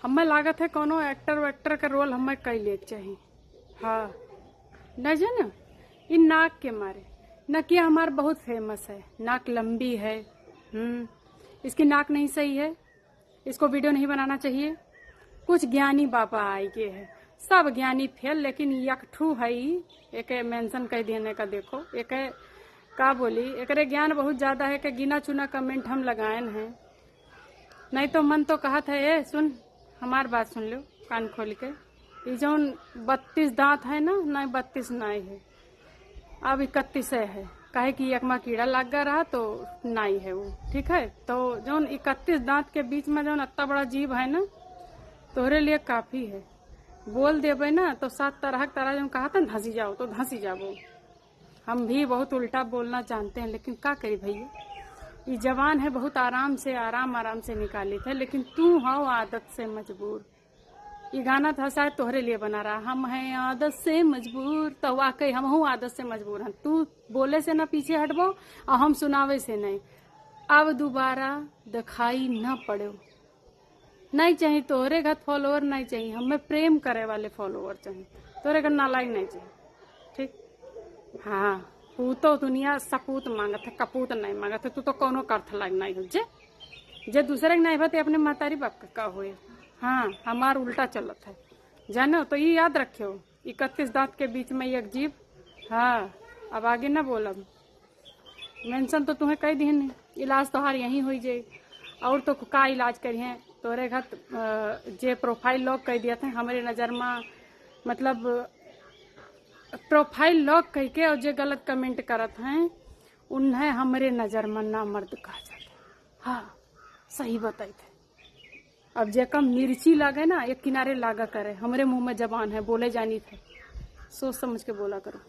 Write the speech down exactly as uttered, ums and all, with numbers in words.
हमें लागत है कोनो एक्टर वैक्टर का रोल हमें कई लेके चाहिए। हाँ, न जाना, इन नाक के मारे। नकिया हमार बहुत फेमस है, नाक लंबी है। हम्म, इसकी नाक नहीं सही है, इसको वीडियो नहीं बनाना चाहिए। कुछ ज्ञानी बाबा आई गए हैं, सब ज्ञानी फेल, लेकिन यकठू है ई, एके मेंशन कर देने का। देखो, एके का बोली, एकरे ज्ञान बहुत ज्यादा है, के गिना चुना कमेंट हम लगाएन हैं। नहीं तो मन तो कहत है, ए सुन, हमार बात सुन लो कान खोल के। ई जौन बत्तीस दांत है ना, नहीं बत्तीस नहीं है, अब इकतीस है, काहे कि एकमा कीड़ा लाग गया रहा तो नहीं है वो, ठीक है। तो जौन इकतीस दांत के बीच में जौन अत्ता बड़ा जीभ है ना, तोहरे लिए काफी है। बोल देबे ना तो सात तरह के तरह जौन कहा था धंसी जाओ तो धंसी जाबो। हम भी बहुत उल्टा बोलना जानते हैं, लेकिन का करी भैया, ये जबान है बहुत आराम से, आराम आराम से निकालित है, लेकिन तू हो आदत से मजबूर। ये गाना था शायद तोहरे लिए बना रहा, हम हैं आदत से मजबूर, तो वाकई हम हूँ आदत से मजबूर हैं। तू बोले से ना पीछे हटबो और हम सुनावे से नहीं। अब दोबारा दिखाई न पड़ो। नहीं चाहिए तोहरे घर फॉलोअर, नहीं चाहिए, हमें प्रेम करे वाले फॉलोअर चाहिए, तोहरे घर नालायक नहीं चाहिए। ठीक, हाँ, पूतो दुनिया सपूत मांगत है, कपूत नहीं मांगत है। तू तो कोनो का अर्थ लायक नहीं हो। जे, जे दूसरे के नहीं बा, ते अपने महतारी बाप का का होए। हाँ, हमार उल्टा चलत है, जानो तो ये याद रखियो, इकतीस दांत के बीच में एक जीभ। हाँ, अब आगे ना बोलब, मेंशन तो तुम्हें कह दिहन, इलाज तोहार यहीं होई जाई। और तो का इलाज करिहें तोरे घर, अ, जे प्रोफाइल लॉक कर दिया था हमरे नज़र में, मतलब प्रोफाइल लॉक करके और जे गलत कमेंट करत हैं, उन्हें हमरे नज़र में ना मर्द कहा जाता। हाँ, सही बताई थे। अब जेका मिर्ची लागे ना, एक किनारे लागा करे। हमरे मुंह में जबान है, बोले जानी थे, सोच समझ के बोला करो।